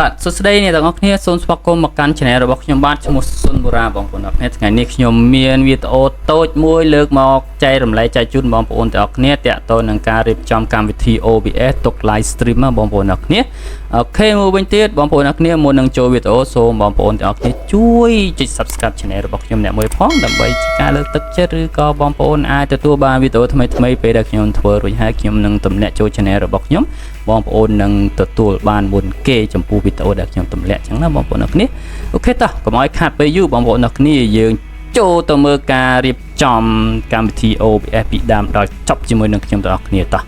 បាទសួស្តីអ្នកទាំងអស់គ្នាសូមស្វាគមន៍មកកាន់ Channel របស់ខ្ញុំបាទឈ្មោះសុនបូរ៉ាបងប្អូនទាំងអស់គ្នាថ្ងៃនេះខ្ញុំមានវីដេអូតូចមួយលើកមកចែករំលែកចែកជូនបងប្អូនទាំងអស់គ្នាទាក់ទងនឹងការរៀបចំកម្មវិធី OBS ទុក live stream ណាបងប្អូនទាំងអស់គ្នាOK មួយវិញទៀតបងប្អូនទាំងអស់គ្នាមុននឹងចូលវីដេអូសូមបងប្អូនទាំងអស់គ្នាជួយចុច Subscribe Channel របស់ខ្ញុំអ្នកមួយផងដើម្បីជាការលើកទឹកចិត្តឬក៏បងប្អូនអាចទទួលបានវីដេអូថ្មីៗពេលដែលខ្ញុំធ្វើរួចហើយខ្ញុំនឹងទម្លាក់ចូល Channel របស់ខ្ញុំបងប្អូននឹងទទួលបានមុនគេចំពោះវីដេអូដែលខ្ញុំទម្លាក់ចឹងណាបងប្អូនទាំងអស់គ្នាOK តោះកុំឲ្យខាតពេលយូរបងប្អូនទាំងអស់គ្នាយើងចូលទៅមើលការរៀបចំកម្មវិធី OBS ពីដើមដល់ចប់ជាមួយនឹងខ្ញុំទាំងអស់គ្នាតោះ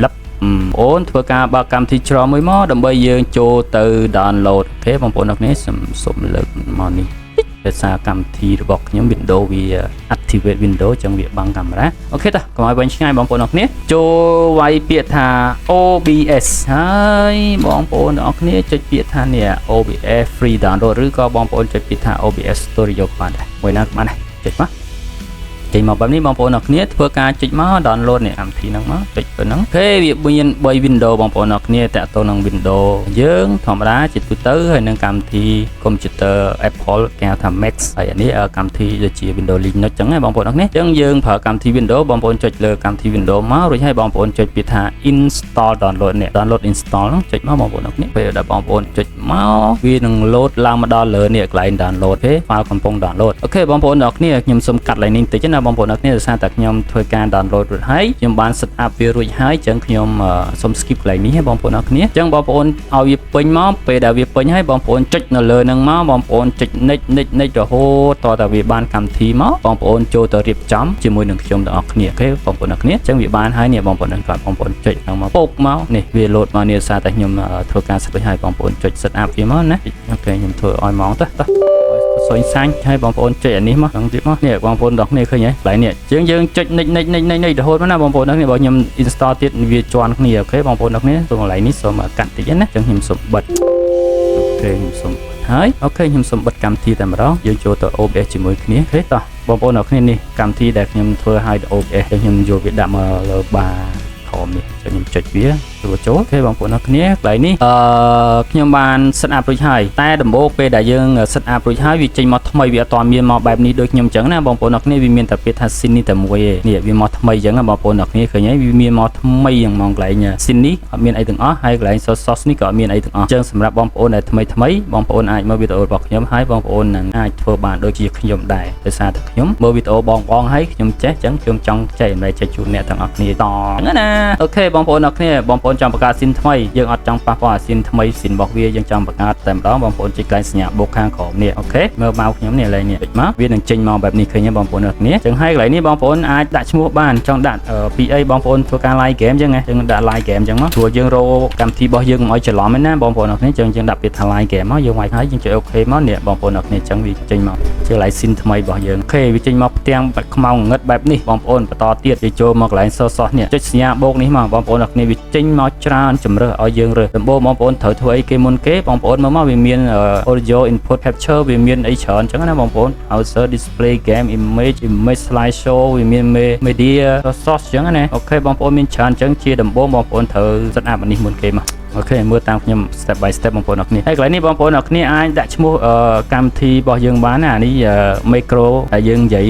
លឹបបងប្អូនធ្វើការបើកកម្មវិធី Chrome មួយមកដើម្បីយើងចូលទៅ download OK បងប្អូនទាំងអស់គ្នាសូមសូមលើកមកនេះដោយសារកម្មវិធីរបស់ខ្ញុំ Windows វា activate Windows ចឹងវាបាំងកាមេរ៉ាOK តោះកុំឲ្យវែងឆ្ងាយបងប្អូនទាំងអស់គ្នាចូលវាយពាក្យថា OBS ហើយបងប្អូនទាំងអស់គ្នាចុចពាក្យថានេះ OBS free download ឬក៏បងប្អូនចុចពាក្យថា OBS Studio ក៏បានដែរមួយណាក៏បានដែរចុចមកចេញមកបែបនេះបងប្អូនអរគ្នាធ្វើការចុចមក download នេះកម្មវិធីហ្នឹងមកចុចទៅហ្នឹង OK វាមាន3 window បងប្អូនអរគ្នាតាក់ទងនឹង window យើងធម្មតាជាទូទៅហើយនឹងកម្មវិធី computer Apple គេហៅថា Mac ហើយអានេះកម្មវិធីដូចជា Windows Linux ចឹងណាបងប្អូនអរគ្នាអញ្ចឹងយើងប្រើកម្មវិធី Windows បងប្អូនចុចលើកម្មវិធី Windows មករួចហើយបងប្អូនចុចពាក្យថា install download នេះ download install ហ្នឹងចុចមកបងប្អូនអរគ្នាពេលដែលបងប្អូនចុចមកវានឹង load ឡើងមកដល់លើនេះកន្លែង download ទេ file កំពុង download OK បងប្អូនអរគ្នាខ្ញុំសូមកាត់ឡើងនេះបន្តិចណាបងប្អូនអរគ្នាដោយសារតែខ្ញុំធ្វើការ download រួចហើយខ្ញុំបាន set up វារួចហើយអញ្ចឹងខ្ញុំសូម skip កន្លែងនេះបងប្អូនអរគ្នាអញ្ចឹងបងប្អូនឲ្យវាពេញមកពេលដែលវាពេញហើយបងប្អូនចុចនៅលើនឹងមកបងប្អូនចុច next next next រហូតតតែវាបានកម្មវិធីមកបងប្អូនចូលទៅរៀបចំជាមួយនឹងខ្ញុំទាំងអស់គ្នាOK បងប្អូនអរគ្នាអញ្ចឹងវាបានហើយនេះបងប្អូនគាត់បងប្អូនចុចហ្នឹងមកពុកមកនេះវា load មកនេះដោយសារតែខ្ញុំធ្វើការ set ឲ្យបងប្អូនចុច set up វាមកណាOK ខ្ញុំធ្វើឲ្យហ្មងទៅតោះសុយសាញ់ឲ្យបងប្អូនចុចអានេះមកហ្នឹងទៀតមកនេះបងប្អូនទាំងគ្នាឃើញហើយកន្លែងនេះជាងយើងចុច next next next next next រហូតមកណាបងប្អូនទាំងគ្នាបើខ្ញុំ install ទៀតវាជាន់គ្នាOK បងប្អូនទាំងគ្នាសូមកន្លែងនេះសូមកាត់តិចណាអញ្ចឹងខ្ញុំសូមបិទ OK ខ្ញុំសូមបិទហើយ OK ខ្ញុំសូមបិទកម្មវិធីតែម្ដងយើងចូលទៅ OBS ជាមួយគ្នាOK តោះបងប្អូនទាំងគ្នានេះកម្មវិធីដែលខ្ញុំធ្វើឲ្យ OBS ខ្ញុំយកវាដាក់មកលើបាក្រោមនេះចុចខ្ញុំចុចវាចូលចូល OK បងប្អូនអរគ្នាកន្លែងនេះអឺខ្ញុំបាន set up រួចហើយតែដំបូងពេលដែលយើង set up រួចហើយវាចេញមកថ្មីវាអត់ទាន់មានមកបែបនេះដូចខ្ញុំអញ្ចឹងណាបងប្អូនអរគ្នាវាមានតែពាក្យថា scene នេះតែមួយឯងនេះវាមកថ្មីអញ្ចឹងណាបងប្អូនអរគ្នាឃើញហើយវាមានមកថ្មីយ៉ាងហ្មងកន្លែង scene នេះអត់មានអីទាំងអស់ហើយកន្លែង source នេះក៏អត់មានអីទាំងអស់អញ្ចឹងសម្រាប់បងប្អូនដែលថ្មីថ្មីបងប្អូនអាចមើលវីដេអូរបស់ខ្ញុំហើយបងប្អូននឹងអាចធ្វើបានដូចជាខ្ញុំដែរដោយសារតែខ្ញុំមើលវីដេអូបងបងហើយខ្ញុំចេះអញ្ចឹងខ្ញុំចង់ចែករំលែកចែកជូនអ្នកទាំងអស់គ្នាតហ្នឹងណាOK បងប្អូនអរគ្នាបងប្អូនចង់បង្កើត scene ថ្មីយើងអត់ចង់ប៉ះពាល់អា scene ថ្មី scene របស់វាយើងចង់បង្កើតតែម្ដងបងប្អូនចុចកន្លែងសញ្ញាបូកខាងក្រោមនេះOK មើលមកខ្ញុំនេះឥឡូវនេះចុចមកវានឹងចេញមកបែបនេះឃើញទេបងប្អូនអរគ្នាអញ្ចឹងហើយកន្លែងនេះបងប្អូនអាចដាក់ឈ្មោះបានចង់ដាក់ពីអីបងប្អូនធ្វើការ live game អញ្ចឹងណាយើងដាក់ live game អញ្ចឹងមកព្រោះយើងរកកម្មវិធីរបស់យើងកុំឲ្យច្រឡំឯណាបងប្អូនអរគ្នាអញ្ចឹងយើងដាក់ពាក្យថា live game មកយើងវាយហើយយើងចុច OK មកនេះបងប្អូនអរគ្នាអញ្ចឹងវាចេញមកជាកន្លែង scene ថ្មីរបស់យើង OK វាចេញមកផ្ទាំងបែបខ្មៅងងឹតបែបនេះបងប្អូនបន្តទៀតវាចូលមកកន្លែងសសនេះចុចសញ្ញាបូកនេះមកបងប្អូនអរគ្នាវាចេញមកច្រើនជំរើសឲ្យយើងរើសដំបូងបងប្អូនត្រូវធ្វើអីគេមុនគេបងប្អូនមើលមកវាមាន audio input capture វាមានអីច្រើនអញ្ចឹងណាបងប្អូន browser display game image image slideshow វាមាន media source អញ្ចឹងណាOK បងប្អូនមានច្រើនអញ្ចឹងជាដំបូងបងប្អូនត្រូវ set up អានេះមុនគេមក OK មើលតាមខ្ញុំ step by step បងប្អូនអរគ្នាហើយកន្លែងនេះបងប្អូនអរគ្នាអាចដាក់ឈ្មោះកម្មវិធីរបស់យើងបានណាអានេះ micro ដែលយើងនិយាយ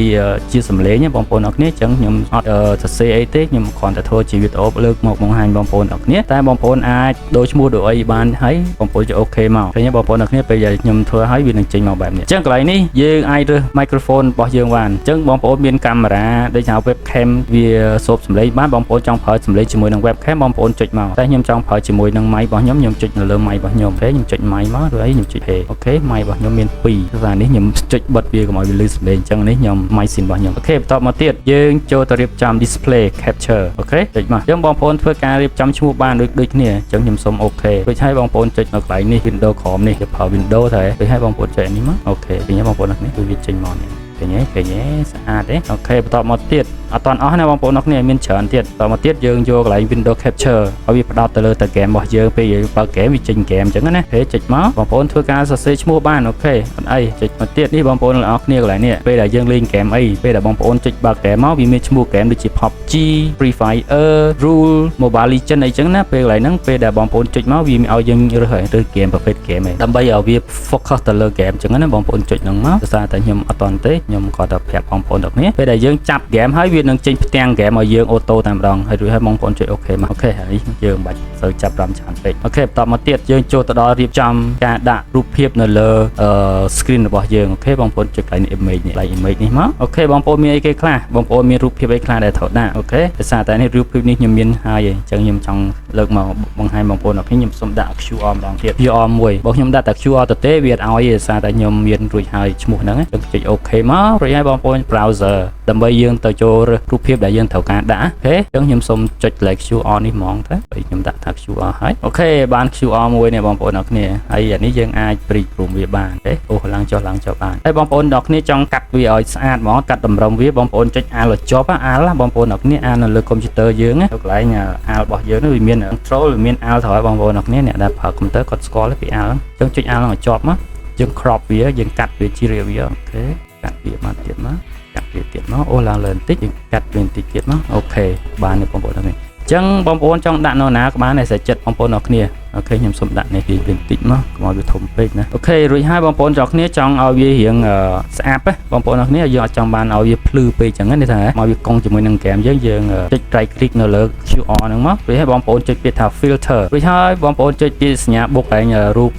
ជាសំឡេងបងប្អូនអរគ្នាអញ្ចឹងខ្ញុំអត់សរសេរអីទេខ្ញុំគ្រាន់តែធ្វើជាវីដេអូលើកមកបង្ហាញបងប្អូនអរគ្នាតែបងប្អូនអាចដូរឈ្មោះដូរអីបានហើយបងប្អូនจะ OK មកឃើញទេបងប្អូនអរគ្នាពេលខ្ញុំធ្វើហើយវានឹងចេញមកបែបនេះអញ្ចឹងកន្លែងនេះយើងអាចរើស microphone របស់យើងបានអញ្ចឹងបងប្អូនមានកាមេរ៉ាដូចថា webcam វាសូបសំឡេងបានបងប្អូនចង់ប្រើសំឡេងជាមួយនឹង webcam បងប្អូនចុចមកតែខ្ញុំចង់ប្រើជាមួយនឹង mic របស់ខ្ញុំខ្ញុំចុចនៅលើ mic របស់ខ្ញុំOK ខ្ញុំចុច mic មកឬអីខ្ញុំចុច P OK mic របស់ខ្ញុំមាន2តែនេះខ្ញុំចុចបិទវាកុំឲ្យវាលឺសំឡេងអញ្ចឹងនេះខ្ញុំ mic scene របស់ខ្ញុំOK បន្តមកទៀតយើងចូលទៅរៀបចំ display capture OK ចុចមកអញ្ចឹងបងប្អូនធ្វើការរៀបចំឈ្មោះបានដូចដូចគ្នាអញ្ចឹងខ្ញុំសូម OK ដូចឲ្យបងប្អូនចុចនៅកន្លែងនេះ window ក្រោមនេះគេប្រើ window តែដូចឲ្យបងប្អូនចុចនេះមក OK ឃើញទេបងប្អូននេះគឺវាចេញមកនេះឃើញទេឃើញទេស្អាតទេOK បន្តមកទៀត អត់តាន់អស់ណាបងប្អូនអរគ្នាមានច្រើនទៀតតមកទៀតយើងយកកន្លែង window capture ឲ្យវាផ្ដោតទៅលើតែ game របស់យើងពេលយើងបើក game វាចេញ game អញ្ចឹងណាហេចុចមកបងប្អូនធ្វើការសរសេរឈ្មោះបាន OK អត់អីចុចមកទៀតនេះបងប្អូនទាំងអស់គ្នាកន្លែងនេះពេលដែលយើងលេង game អីពេលដែលបងប្អូនចុចបើក game មកវាមានឈ្មោះ game ដូចជា PUBG, Free Fire, Rule, Mobile Legends អីចឹងណាពេលកន្លែងហ្នឹងពេលដែលបងប្អូនចុចមកវាមានឲ្យយើងរើសហើយរើស game ប្រភេទ game ឯងដើម្បីឲ្យវា focus ទៅលើ game ចឹងណាបងប្អូនចុចហ្នឹងមកដោយសារតែខ្ញុំអត់តន់ទេខ្ញុំគាត់តែប្រាប់បងប្អូនទាំងគ្នាពេលដែលយើងចាប់ game ហើយវានឹងចេញផ្ទាំង game ឲ្យយើង auto តែម្ដងហើយរួចហើយបងប្អូនចុច OK មក OK ហើយយើងមិនបាច់សូវចាប់រំច្រើនពេក OK បន្តមកទៀតយើងចូលទៅដល់រៀបចំការដាក់រូបភាពនៅលើអឺ screen របស់យើង OK បងប្អូនចុចកន្លែង image នេះកន្លែង image នេះមក OK បងប្អូនមានអីគេខ្លះបងប្អូនមានរូបភាពអីខ្លះដែលត្រូវដាក់ OK ដោយសារតែនេះរូបភាពនេះខ្ញុំមានហើយអញ្ចឹងខ្ញុំចង់លើកមកបង្ហាញបងប្អូនអរគ្នាខ្ញុំសូមដាក់ QR ម្ដងទៀត QR មួយបើខ្ញុំដាក់តែ QR ទៅទេវាអត់ឲ្យទេដោយសារតែខ្ញុំមានរួចហើយឈ្មោះហ្នឹងអញ្ចឹងចុច OK មករួចហើយបងប្អូន browser ដើម្បីយើងទៅចូលរើសរូបភាពដែលយើងត្រូវការដាក់ OK អញ្ចឹងខ្ញុំសូមចុចលេខ QR នេះហ្មងទៅហើយខ្ញុំដាក់ថា QR ហើយ OK បាន QR មួយនេះបងប្អូនអរគ្នាហើយអានេះយើងអាចព្រីកព្រមវាបានទេអូឡើងចុះឡើងចុះបានហើយបងប្អូនដល់គ្នាចង់កាត់វាឲ្យស្អាតហ្មងកាត់តម្រឹមវាបងប្អូនចុច Alt ឲ្យជាប់ Alt បងប្អូនអរគ្នា Alt នៅលើកុំព្យូទ័រយើងណាកន្លែង Alt របស់យើងនោះវាមាន control វាមាន Alt ត្រូវហើយបងប្អូនអរគ្នាអ្នកដែលប្រើកុំព្យូទ័រគាត់ស្គាល់ពី Alt អញ្ចឹងចុច Alt ហ្នឹងឲ្យជាប់មកយើង crop វាយើងកាត់វាជ្រាបវា OK កាត់វាមកទៀតមកកាត់វាទៀតមកអូឡើងលើបន្តិចយើងកាត់វាបន្តិចទៀតមក OK បានទេបងប្អូនអរគ្នាអញ្ចឹងបងប្អូនចង់ដាក់នៅណាក៏បានដែរស្រេចចិត្តបងប្អូនអរគ្នា OK ខ្ញុំសូមដាក់នេះវាបន្តិចមកកុំឲ្យវាធំពេកណា OK រួចហើយបងប្អូនចង់គ្នាចង់ឲ្យវារៀងស្អាតណាបងប្អូនអរគ្នាយើងអត់ចង់បានឲ្យវាភ្លឺពេកចឹងណាថាមកវាកង់ជាមួយនឹងហ្គេមយើងយើងចុច right click នៅលើ QR ហ្នឹងមករួចហើយបងប្អូនចុចពាក្យថា filter រួចហើយបងប្អូនចុចពាក្យសញ្ញាបុកឯងរូប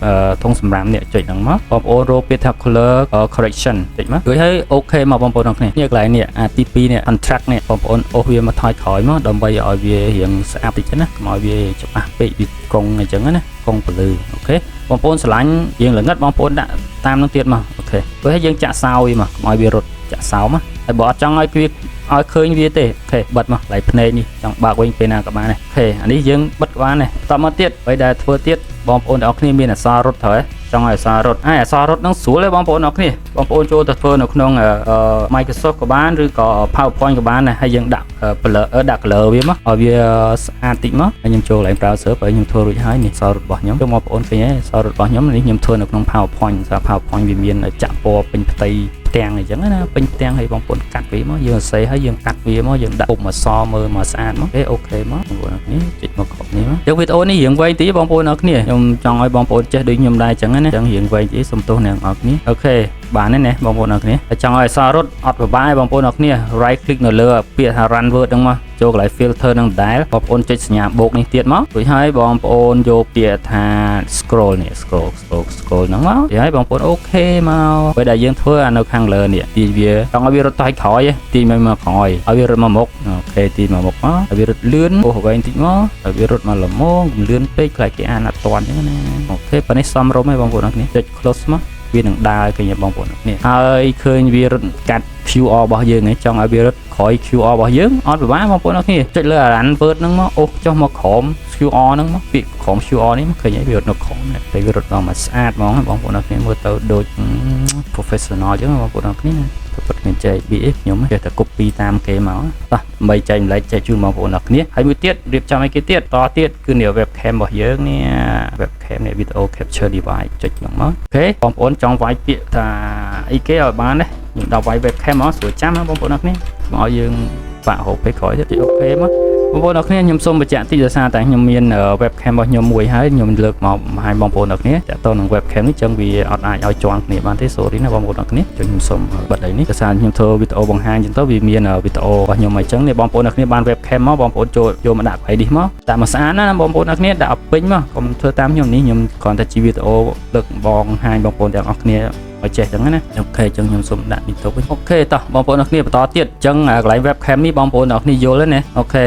ធុងសម្រាមនេះចុចហ្នឹងមកបងប្អូនរកពាក្យថា color correction ចុចមករួចហើយ OK មកបងប្អូនអរគ្នានេះកន្លែងនេះអាទី2នេះ contrast នេះបងប្អូនអូសវាមកថយក្រោយមកដើម្បីឲ្យវារៀងស្អាតតិចណាកុំឲ្យវាច្បាស់ពេកវាកង់អញ្ចឹងណាកង់ពលឺ OK បងប្អូនស្រឡាញ់យើងល្ងិតបងប្អូនដាក់តាមនឹងទៀតមក OK ព្រោះយើងចាក់សោយមកកុំឲ្យវារត់ចាក់សោមកហើយបើអត់ចង់ឲ្យវាឲ្យឃើញវាទេ OK បិទមកកន្លែងភ្នែកនេះចង់បើកវិញពេលណាក៏បានដែរ OK អានេះយើងបិទក៏បានដែរបន្តមកទៀតអ្វីដែលធ្វើទៀតបងប្អូនទាំងអស់គ្នាមានអក្សររត់ត្រូវទេចង់ឲ្យអក្សររត់ហើយអក្សររត់ហ្នឹងស្រួលទេបងប្អូនអរគ្នាបងប្អូនចូលទៅធ្វើនៅក្នុង Microsoft ក៏បានឬក៏ PowerPoint ក៏បានដែរហើយយើងដាក់ blur ដាក់ color វាមកឲ្យវាស្អាតតិចមកហើយខ្ញុំចូលកន្លែង browser បើខ្ញុំធ្វើរួចហើយនេះអក្សររត់របស់ខ្ញុំចូលបងប្អូនឃើញទេអក្សររត់របស់ខ្ញុំនេះខ្ញុំធ្វើនៅក្នុង PowerPoint សារ PowerPoint វាមានចាក់ពណ៌ពេញផ្ទៃផ្ទាំងអញ្ចឹងណាពេញផ្ទាំងហើយបងប្អូនកាត់វាមកយើងសរសេរហើយយើងកាត់វាមកយើងដាក់ពុំអក្សរមើលមកស្អាតមកអូ OK មកបងប្អូនអរគ្នាចុចមកគ្រប់នេះមកយើងវីដេអូនេះរៀងវែងតិចបងប្អូនអរគ្នាខ្ញុំចង់ឲ្យបងប្អូនចេះដូចខ្ញុំដែរអញ្ចឹងណាអញ្ចឹងរៀងវែងតិចសុំទោសអ្នកអរគ្នា OK បានទេណាបងប្អូនអរគ្នាតែចង់ឲ្យអក្សររត់អត់ពិបាកទេបងប្អូនអរគ្នា right click នៅលើពាក្យថា run word ហ្នឹងមកចូលកន្លែង filter ហ្នឹងដដែលបងប្អូនចុចសញ្ញាបូកនេះទៀតមករួចហើយបងប្អូនយកពាក្យថា scroll នេះ scroll scroll scroll ហ្នឹងមករួចហើយបងប្អូន OK មកពេលដែលយើងធ្វើអានៅខាងលើនេះទាញវាចង់ឲ្យវារត់ទៅក្រោយទាញមកមកក្រោយឲ្យវារត់មកមុខ OK ទាញមកមុខមកឲ្យវារត់លឿនអូសវែងតិចមកឲ្យវារត់មកល្មមកុំលឿនពេកខ្លាចគេអានអត់ទាន់អញ្ចឹងណា OK ប៉ណ្នេះសមរម្យហើយបងប្អូនអរគ្នាចុច close មកវានឹងដើរឃើញបងប្អូននេះហើយឃើញវារត់កាត់ QR របស់យើងឯងចង់ឲ្យវារត់ក្រោយ QR របស់យើងអត់ពិបាកបងប្អូនអរគ្នាចុចលើ run word ហ្នឹងមកអូសចុះមកក្រោម QR ហ្នឹងមកពាក្យក្រោម QR នេះមកឃើញហើយវារត់នៅក្រោមតែវារត់ដល់មកស្អាតហ្មងបងប្អូនអរគ្នាមើលទៅដូច professional អញ្ចឹងបងប្អូនអរគ្នាទៅពិតមានចែក BA ខ្ញុំចេះតែ copy តាមគេមកតោះដើម្បីចែកម្លែកចែកជូនបងប្អូនអរគ្នាហើយមួយទៀតរៀបចំឲ្យគេទៀតតទៀតគឺនេះ webcam របស់យើងនេះ webcam នេះ video capture device ចុចហ្នឹងមក OK បងប្អូនចង់វាយពាក្យថាអីគេឲ្យបានទេយើងដល់វាយ webcam មកស្រួលចាំណាបងប្អូនអរគ្នាមកឲ្យយើងបាក់ហូបពេលក្រោយទៀត OK មកបងប្អូនអរគ្នាខ្ញុំសូមបញ្ជាក់តិចដោយសារតែខ្ញុំមាន webcam របស់ខ្ញុំមួយហើយខ្ញុំលើកមកបង្ហាញបងប្អូនអរគ្នាតាក់ទងនឹង webcam នេះចឹងវាអត់អាចឲ្យជាន់គ្នាបានទេ sorry ណាបងប្អូនអរគ្នាចឹងខ្ញុំសូមបិទអីនេះដោយសារខ្ញុំធ្វើវីដេអូបង្ហាញចឹងទៅវាមានវីដេអូរបស់ខ្ញុំអញ្ចឹងនេះបងប្អូនអរគ្នាបាន webcam មកបងប្អូនចូលយកមកដាក់កន្លែងនេះមកដាក់មកស្អាតណាបងប្អូនអរគ្នាដាក់ឲ្យពេញមកកុំធ្វើតាមខ្ញុំនេះខ្ញុំគ្រាន់តែជាវីដេអូលើកបងបង្ហាញបងប្អូនទាំងអស់គ្នាឲ្យចេះចឹងណា OK ចឹងខ្ញុំសូមដាក់នេះទៅវិញ OK តោះបងប្អូនអរគ្នាបន្តទៀតចឹងកន្លែង webcam នេះបងប្អូនអរគ្នាយល់ទេណា OK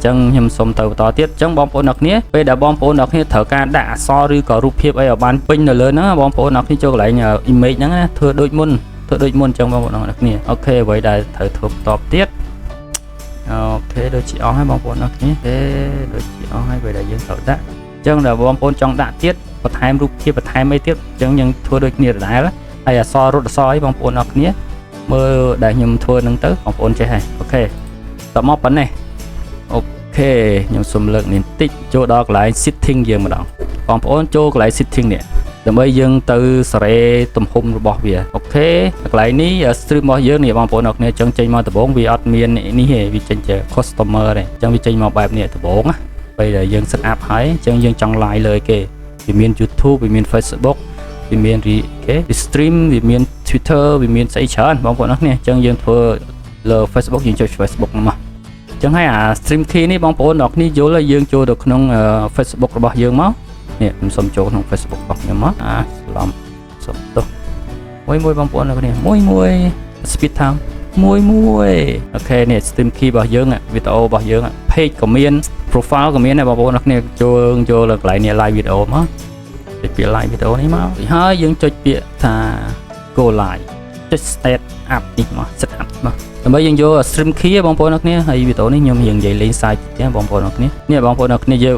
ចឹងខ្ញុំសូមទៅបន្តទៀតចឹងបងប្អូនអរគ្នាពេលដែលបងប្អូនអរគ្នាត្រូវការដាក់អក្សរឬក៏រូបភាពអីឲ្យបានពេញនៅលើហ្នឹងបងប្អូនអរគ្នាចូលកន្លែង image ហ្នឹងណាធ្វើដូចមុនធ្វើដូចមុនចឹងបងប្អូនអរគ្នា OK អ្វីដែលត្រូវធ្វើបន្តទៀត OK ដូចជាអស់ហើយបងប្អូនអរគ្នាទេដូចជាអស់ហើយអ្វីដែលយើងត្រូវដាក់ចឹងដល់បងប្អូនចង់ដាក់ទៀតបន្ថែមរូបភាពបន្ថែមអីទៀតចឹងយើងធ្វើដូចគ្នាដដែលហើយអក្សររត់អក្សរអីបងប្អូនអរគ្នាមើលដែលខ្ញុំធ្វើហ្នឹងទៅបងប្អូនចេះហើយ OK។ តមកប៉ុណ្ណេះ OK ខ្ញុំសូមលើកនេះបន្តិចចូលដល់កន្លែង setting យើងម្ដងបងប្អូនចូលកន្លែង setting នេះដើម្បីយើងទៅសេរីទំហំរបស់វា OK កន្លែងនេះ stream របស់យើងនេះបងប្អូនអរគ្នាចឹងចេញមកដំបូងវាអត់មាននេះទេវាចេញជា customer ទេអញ្ចឹងវាចេញមកបែបនេះដំបូងណាពេលដែលយើង set up ហើយអញ្ចឹងយើងចង់ live លើគេវាមាន YouTube វាមាន Facebook វាមានគេ stream វាមាន Twitter វាមានស្អីច្រើនបងប្អូនអរគ្នាអញ្ចឹងយើងធ្វើលើ Facebook យើងចុច Facebook ហ្នឹងមកអញ្ចឹងហើយអា stream key នេះបងប្អូនអរគ្នាយល់ហើយយើងចូលទៅក្នុង Facebook របស់យើងមកនេះខ្ញុំសូមចូលក្នុង Facebook របស់ខ្ញុំមកអាស្លំសុំទោសមួយមួយបងប្អូនអរគ្នាមួយមួយ speed time មួយមួយ OK នេះ stream key របស់យើងវីដេអូរបស់យើង page ក៏មាន profile ក៏មានដែរបងប្អូនអរគ្នាចូលចូលលើកន្លែងនេះ live video មកចុចពាក្យ live video នេះមកហើយយើងចុចពាក្យថា go live ចុច start up នេះមក set up មកដើម្បីយើងយក stream key បងប្អូនអរគ្នាហើយវីដេអូនេះខ្ញុំរៀងនិយាយលេងសាយតិចទេបងប្អូនអរគ្នានេះបងប្អូនអរគ្នាយើង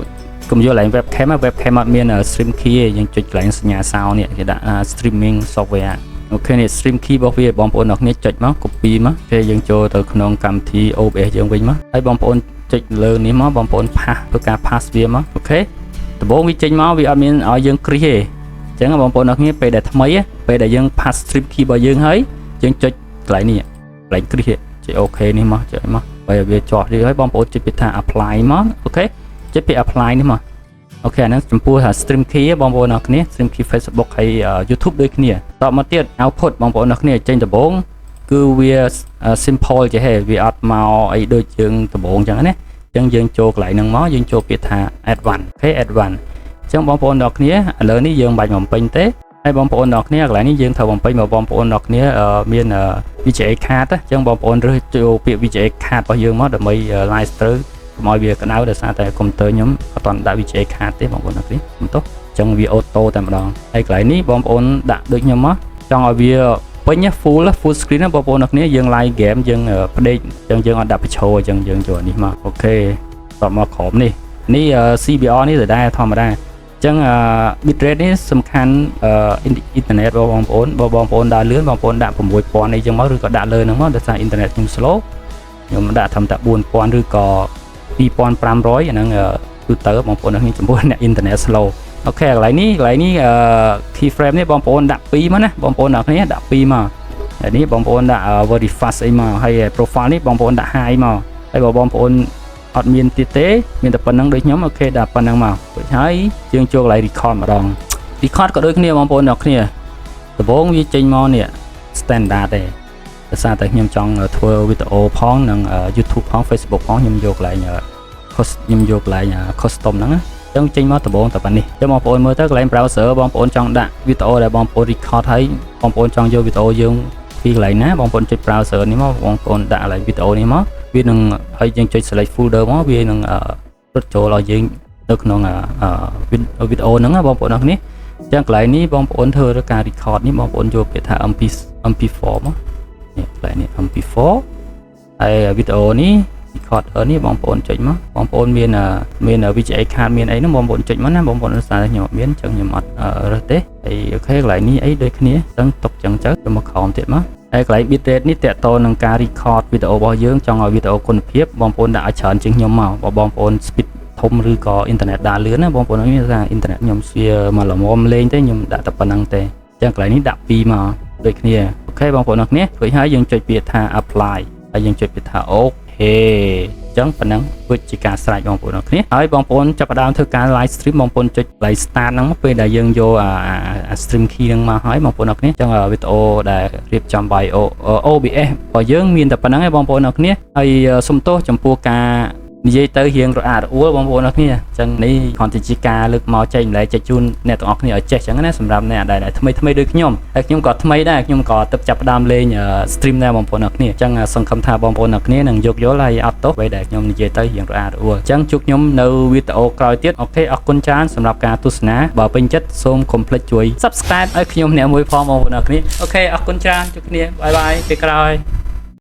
កុំយកកន្លែង webcam webcam អត់មាន stream key ទេយើងចុចកន្លែងសញ្ញាសោនេះគេដាក់ streaming software OK នេះ stream key របស់វាបងប្អូនអរគ្នាចុចមក copy មកពេលយើងចូលទៅក្នុងកម្មវិធី OBS យើងវិញមកហើយបងប្អូនចុចលើនេះមកបងប្អូន paste ធ្វើការ paste វាមក OK ដំបូងវាចេញមកវាអត់មានឲ្យយើងគ្រីសទេអញ្ចឹងបងប្អូនអរគ្នាពេលដែលថ្មីពេលដែលយើង paste stream key របស់យើងហើយយើងចុចកន្លែងនេះកន្លែងគ្រីសចុច OK នេះមកចុចមកបើវាជាប់នេះហើយបងប្អូនចុចពាក្យថា apply មក OK ចុចពាក្យ apply នេះមក OK អាហ្នឹងចំពោះថា stream key បងប្អូនអរគ្នា stream key Facebook ហើយ YouTube ដូចគ្នាតមកទៀត output បងប្អូនអរគ្នាចេញដំបូងគឺវា simple ចេះហេវាអត់មកអីដូចយើងដំបូងអញ្ចឹងណាអញ្ចឹងយើងចូលកន្លែងហ្នឹងមកយើងចូលពាក្យថា advanced OK advanced អញ្ចឹងបងប្អូនអរគ្នាឥឡូវនេះយើងមិនបាច់បំពេញទេហើយបងប្អូនអរគ្នាកន្លែងនេះយើងត្រូវបំពេញមកបងប្អូនអរគ្នាមាន VGA card អញ្ចឹងបងប្អូនរើសចូលពាក្យ VGA card របស់យើងមកដើម្បី live ត្រូវកុំឲ្យវាក្តៅដោយសារតែកុំព្យូទ័រខ្ញុំអត់ទាន់ដាក់ VGA card ទេបងប្អូនអរគ្នាសុំទោសអញ្ចឹងវា auto តែម្ដងហើយកន្លែងនេះបងប្អូនដាក់ដូចខ្ញុំមកចង់ឲ្យវាពេញ full full screen ណាបងប្អូនអរគ្នាយើង live game យើងផ្ដេកអញ្ចឹងយើងអត់ដាក់បញ្ឈរអញ្ចឹងយើងចូលនេះមក OK តមកក្រោមនេះនេះ CBR នេះដដែលធម្មតាអញ្ចឹង bit rate នេះសំខាន់អ៊ីនធឺណិតរបស់បងប្អូនបើបងប្អូនដើរលឿនបងប្អូនដាក់6000អីចឹងមកឬក៏ដាក់លើហ្នឹងមកដោយសារអ៊ីនធឺណិតខ្ញុំ slow ខ្ញុំដាក់ត្រឹមតែ4000ឬក៏2500អាហ្នឹងទូទៅបងប្អូនខ្ញុំចំពោះអ្នកអ៊ីនធឺណិត slow OK កន្លែងនេះកន្លែងនេះ key frame នេះបងប្អូនដាក់2មកណាបងប្អូនអ្នកគ្នាដាក់2មកហើយនេះបងប្អូនដាក់ very fast អីមកហើយ profile នេះបងប្អូនដាក់ high មកហើយបើបងប្អូនអត់មានទៀតទេមានតែប៉ុណ្្នឹងដូចខ្ញុំ OK ដាក់ប៉ុណ្្នឹងមករួចហើយយើងចូលកន្លែង record ម្ដង record ក៏ដូចគ្នាបងប្អូនអ្នកគ្នាដំបូងវាចេញមកនេះ standard ទេដោយសារតែខ្ញុំចង់ធ្វើវីដេអូផងនិង YouTube ផង Facebook ផងខ្ញុំយកកន្លែងខ្ញុំយកកន្លែង custom ហ្នឹងណាចឹងចេញមកដំបូងតែប៉ុណ្នេះចឹងបងប្អូនមើលទៅកន្លែង browser បងប្អូនចង់ដាក់វីដេអូដែលបងប្អូន record ហើយបងប្អូនចង់យកវីដេអូយើងពីកន្លែងណាបងប្អូនចុច browser នេះមកបងប្អូនដាក់កន្លែងវីដេអូនេះមកវានឹងហើយយើងចុច select folder មកវានឹងរត់ចូលឲ្យយើងនៅក្នុងវីដេអូហ្នឹងណាបងប្អូនអរគ្នាចឹងកន្លែងនេះបងប្អូនធ្វើការ record នេះបងប្អូនយកពាក្យថា MP4 មកនេះកន្លែងនេះ MP4 ហើយវីដេអូនេះ recorder នេះបងប្អូនចុចមកបងប្អូនមានមាន VGA card មានអីហ្នឹងបងប្អូនចុចមកណាបងប្អូនឧស្សាហ៍ខ្ញុំអត់មានអញ្ចឹងខ្ញុំអត់រើសទេហើយ OK កន្លែងនេះអីដូចគ្នាអញ្ចឹងទុកចឹងទៅទៅមកក្រោមទៀតមកហើយកន្លែង bit rate នេះតកតនឹងការ record វីដេអូរបស់យើងចង់ឲ្យវីដេអូគុណភាពបងប្អូនដាក់ឲ្យច្រើនជាងខ្ញុំមកបើបងប្អូន speed ធំឬក៏អ៊ីនធឺណិតដើរលឿនណាបងប្អូនមានថាអ៊ីនធឺណិតខ្ញុំស្វាមកល្មមលេងទេខ្ញុំដាក់តែប៉ុណ្្នឹងទេអញ្ចឹងកន្លែងនេះដាក់2មកដូចគ្នា OK បងប្អូនអរគ្នារួចហើយយើងចុចពាក្យថា apply ហើយយើងចុចពាក្យថា OK អញ្ចឹងប៉ុណ្ណឹងវាជាការស្រេចបងប្អូនអរគ្នាហើយបងប្អូនចាប់ផ្ដើមធ្វើការ live stream បងប្អូនចុច live start ហ្នឹងពេលដែលយើងយកអា stream key ហ្នឹងមកហើយបងប្អូនអរគ្នាអញ្ចឹងវីដេអូដែលរៀបចំ by OBS របស់យើងមានតែប៉ុណ្្នឹងឯងបងប្អូនអរគ្នាហើយសុំទោសចំពោះការនិយាយទៅរៀងរអាក់រអួលបងប្អូនអរគ្នាអញ្ចឹងនេះគ្រាន់តែជាការលើកមកចែកម្លែកចែកជូនអ្នកទាំងអស់គ្នាឲ្យចេះអញ្ចឹងណាសម្រាប់អ្នកដែលថ្មីថ្មីដូចខ្ញុំហើយខ្ញុំក៏ថ្មីដែរខ្ញុំក៏ទើបចាប់ផ្ដើមលេង stream ដែរបងប្អូនអរគ្នាអញ្ចឹងសង្ឃឹមថាបងប្អូនអរគ្នានឹងយោគយល់ហើយអត់ទោសអ្វីដែលខ្ញុំនិយាយទៅរៀងរអាក់រអួលអញ្ចឹងជួបខ្ញុំនៅវីដេអូក្រោយទៀត OK អរគុណច្រើនសម្រាប់ការទស្សនាបើពេញចិត្តសូមកុំភ្លេចជួយ Subscribe ឲ្យខ្ញុំអ្នកមួយផងបងប្អូនអរគ្នា OK អរគុណច្រើនជួបគ្នា bye bye ពេលក្រោយ។